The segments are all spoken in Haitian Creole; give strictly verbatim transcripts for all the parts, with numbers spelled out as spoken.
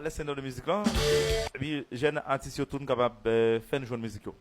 Sendò de mizik lan. Epi jèn atis yo tou n kapab, eh, fè n jwenn mizik yo.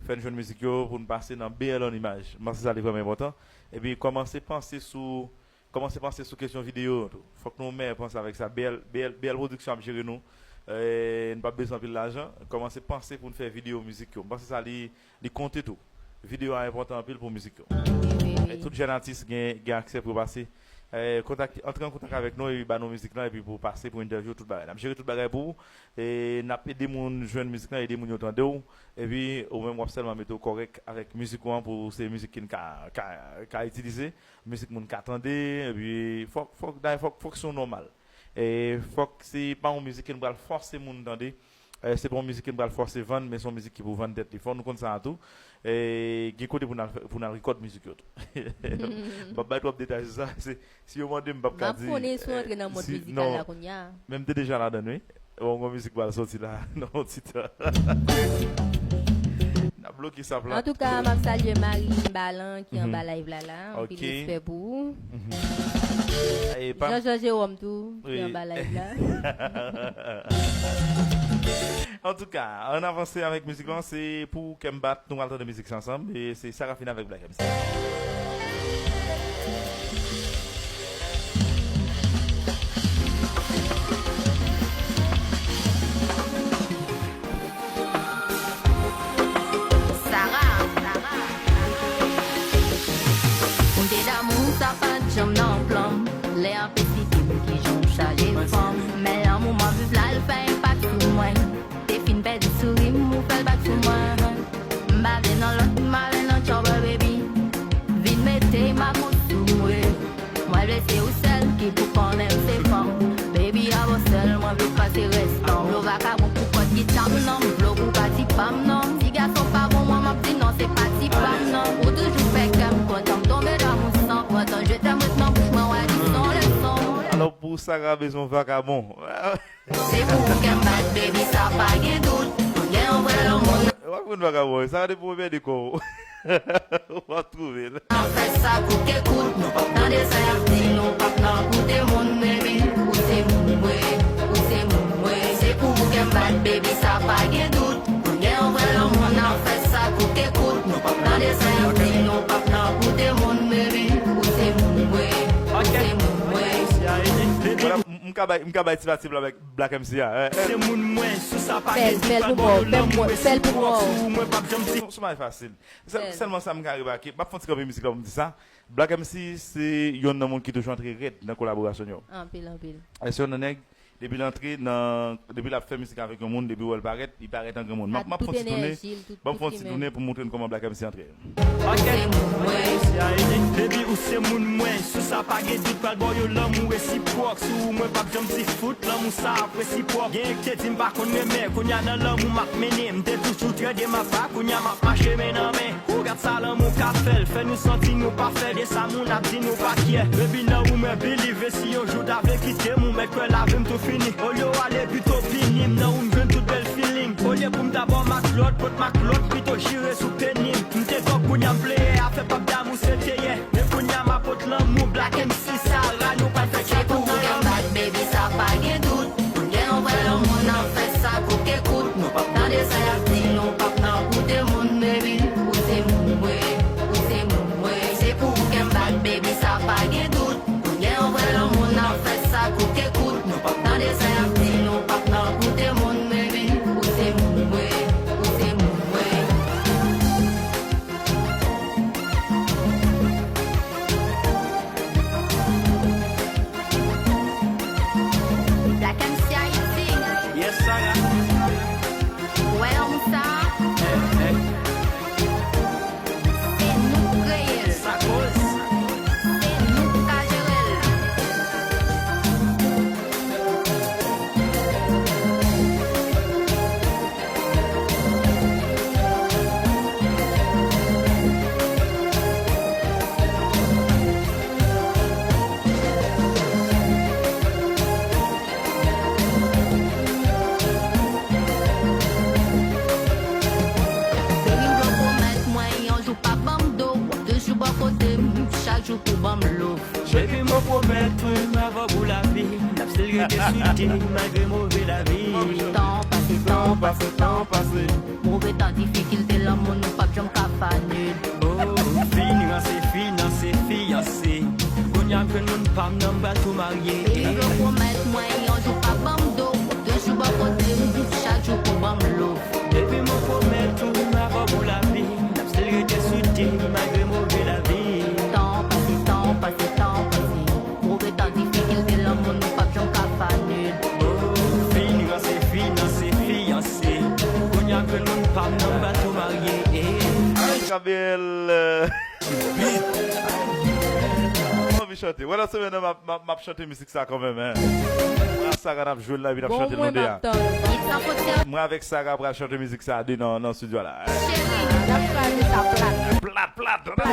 Fè n jwenn mizik yo pou n pase nan B L an imaj. M panse sa li vrèman enpòtan. Epi kòmanse panse sou, kòmanse panse sou kesyon videyo yo tou. Fòk nou mè panse avèk sa. B L, B L, B L Production ap jere nou. Eh, n p ap bezwen anpil lajan. Kòmanse panse pou n fè videyo mizik yo. M panse sa li, li konte tou. Videyo a enpòtan anpil pou mizik yo. Wi, wi, wi. E tout jèn atis gen, gen aksè pou yo pase, eh, kontak, antre an kontak avèk nou epi ba nou mizik lan epi pou pase pou entèvyou tout bagay. N ap jere tout bagay pou ou. E n ap ede moun jwenn mizik lan, ede moun yo tande w. Epi ou menm w ap sèlman mete w kòrèk avèk mizik ou an pou se mizik ki n ka, ka, ka itilize, mizik moun ka tande, epi fòk, fòk, dayè fòk, fòk son nòmal. E fòk se pa yon mizik ke n pral fòse moun tande. Eh, se pa yon mizik ke n pral fòse vann, men se yon mizik ki pou vann tèt li. Fò nou konn sa a tou. Eh, gen kote pou n al fè, pou n al rekòd mizik yo tou. M p ap bay twòp detay sou sa. Se, si yo mande m, m p ap ka di. M ap konnen si w antre nan mond mizikal la kounye a. Men m te deja ladan l, wi. Bon, yon mizik pral sòti la, nan yon ti tan. N ap bloke sa plat. Antouka, m ap salye Marie Balan ki anba live la la. Anpil respè pou ou. Jean Jean Jérôme tou, ki anba live la. Antouka, ann avanse avèk mizik lan, se pou kè m bat, nou pral tande mizik sa ansanm, e se Sarafina avèk Black M C. Sara. Moun te damou sa pa t janm nan plan m. Lè an pesite m ki jan w chaje fanm. Men lanmou m ap viv la l fè enpak sou mwen. Te fin pèdi souri m ou fè l bak sou mwen. M pa vle nan lòt, m pa vle nan trouble baby. Vin mete makon sou mwen. Mwen vle se ou sèl ki pou konnen m se fanm. Baby, avè w sèl mwen vle pase rès tan. M vle w vakabon pou kòd gita m nan. M vle w pou pati pa m nan. Ti gason pa bon, mwen m ap di non, se pati pa m nan. Ou toujou fè kè m kontan, m tonbe damou san pran tan. Je t'aime ret nan bouch mwen, w a di son leson. Alò, pou Sara bezwen vakabon. Se pou ou kè m bat, baby, sa pa gen dout. Mwen gen yon vrè lanmou nan. W ap jwenn vakabon, sa depi w pèdi kò w. W ap twouve l. N ap fè sa kout ke kout. Nou p ap tande sa y ap di, nou p ap nan koute moun, baby. Ou se moun mwen, ou se moun mwen. Se pou ou kè m bat, baby, sa pa gen dout. Mwen gen yon vrè lanmou, n ap fè sa kout ke kout. Nou p ap tande sa y ap di, nou p ap nan koute moun, baby. Ou se moun mwen, ou se moun mwen. Voilà, m, m ka bay, m ka bay ti pati blan avèk Black M C a. Se moun mwen, sou sa pa gen dout, pral ba w lanmou e si pwòp sou ou mwen p ap janm di. Son, son bagay fasil. Sèl, sèlman sa m ka remake, m ap fè yon ti kanpe mizik la pou m di sa. Black M C se yonn nan moun ki toujou antre rèd nan kolaborasyon yo. Anpil, anpil. E se yonn nan nèg, depi l antre nan, depi l ap fè mizik avèk yon moun, depi w wè l parèt, li parèt an granmoun. M ap, m ap fè yon ti tounen, ban m fè yon ti tounen pou montre n kòman Black M C antre. Ok. Depi ou se moun mwen, sou sa pa gen dout, pral ba w yon lanmou resipwòk. Sou ou mwen p ap janm di fout, lanmou sa ap resipwòk. Genyen k te di m pa konn renmen, kounye a nan lanmou m ap mennen. M te toujou trede m apa, kounye a m ap mache men nan men. Ou gad sa lanmou ka fè l, fè nou santi nou pafè, de sa moun ap di nou pa kyè. Baby, nan ou mwen believe, si yon jou ta vle kite m, ou mèt kwè lavi m tou fini. Olye w ale pito pini m, nan ou m jwenn tout bèl feeling. Olye pou m ta ba w maklòt, pot maklòt, pito chire sou peni m. M te twòp, kounye a m pleye, afè p ap damou se te yè. Men kounye a m a pot lanmou, Black M C, Sara, nou pral fè kè pou ou. Se pou ou kè m bat, baby, sa pa gen dout. Mwen gen yon vrè lanmou, n ap fè sa kout ke kout. Nou p ap tande sa y ap di, nou p ap nan koute moun, baby. Ou se moun mwen, ou se moun mwen. Se pou ou kè m bat, baby, sa pa gen dout. Mwen gen yon vrè lanmou, n ap fè sa kout ke kout. Nou p ap tande sa y ap di, nou p ap nan koute moun, baby. Ou se moun mwen, ou se moun mwen. Black M C Haïti. Yes, Sara. Ou wè lanmou sa? Eh, eh. Se nou k kreye l. Sa koz. Se nou k ka jere l. Baby, m pran pwomèt mwen, yon jou pa ban m do. W ap toujou bò kote m, chak jou pou ban m love. Baby, mwen pwomèt ou m avè w pou lavi. N ap still Rete sou de malgre move lavi. Tan pase, tan pase, tan pase. Move tan, difikilte, lanmou nou p ap janm ka fane. Oh, fin ranse, finanse, fiyanse. Kounye a m jwenn moun pa m nan, m pral tou marye. Baby, yo pwomèt mwen yon jou p ap ban m do. W ap toujou bò kote m, chak jou pou ban m love. Depi mwen pwomèt ou, m avè w pou lavi. N ap still rete sou de malgre move lavi. Tan pase, tan pase, tan pase. Move tan, difikilte, lanmou nou p ap janm ka fane. Oh, fin ranse, finanse, fiyanse. Kounye a m jwenn moun pa m nan, m pral tou marye. Gabriel, euh, m anvi chante. Wè, nan semèn nan, m ap, m ap, m ap chante mizik sa kanmenm, hein. Mwen ak Sara n ap jwe l la, epi n ap chante l nou de a. Mwen avèk Sara pral chante mizik sa de nan, nan estidyo a la. Cheri, n ap kraze sa plat. Plat, plat, plat, plat.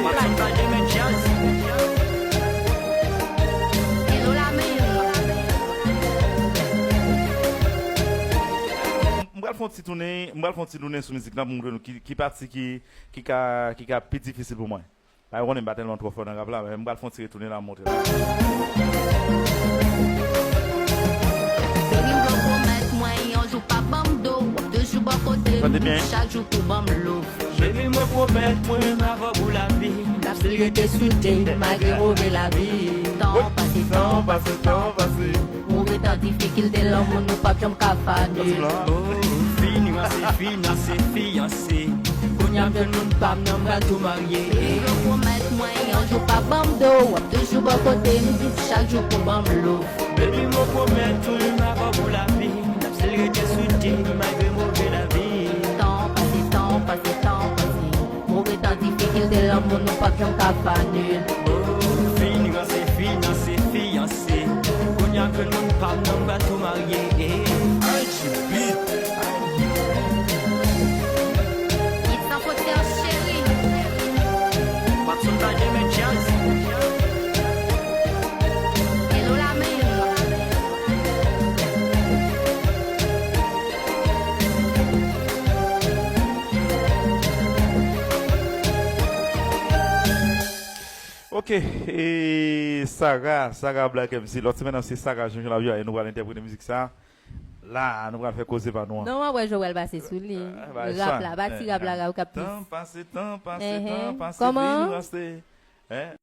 M pral fè yon ti tounen, m pral fè yon ti tounen sou mizik la pou montre nou ki, ki pati ki, ki ka, ki ka pi difisil pou mwen. Paske ou konnen m pa tèlman twò fò nan rap la, men m pral fè yon ti retounen la, m montre nou. Baby, m pwomèt mwen yon jou p ap ban m do. W ap toujou bò kote m, chak jou pou ban m love. Baby, mwen pwomèt mwen m avè w pou lavi. N ap still rete sou de malgre move lavi. Tan pase, tan pase, tan pase. Move tan, difikilte, lanmou nou p ap janm ka fane. Oh, fin ranse, finanse, fiyanse. Kounye a m jwenn moun pa m nan, m pral tou marye. Yo pwomèt mwen yon jou p ap ban m do. W ap toujou bò kote m, chak jou pou ban m love. Baby, mwen pwomèt ou m avè w pou lavi. N ap still rete sou de malgre move lavi. Tan pase, tan pase, tan pase. Move tan, difikilte, lanmou nou p ap janm ka fane. Oh, fin ranse, finanse, fiyanse. Kounye a m jwenn moun pa m nan, m pral tou marye. Ay, Jimmy. Hit san fwontyè, cheri. Watson Benjamin Jazz. Hello, la men. Ok, e Sara, Sara Black M C. Lòt semèn nan, se Sara Jean-Jean Laviolette, e nou pral entèprete mizik sa. La, nou pral fè koze pa nou an. Non, w ap wè Joel pase sou li. Rap la, pati rap la, rap k ap plis. Tan pase, tan pase, tan pase, vin ranse. Hein?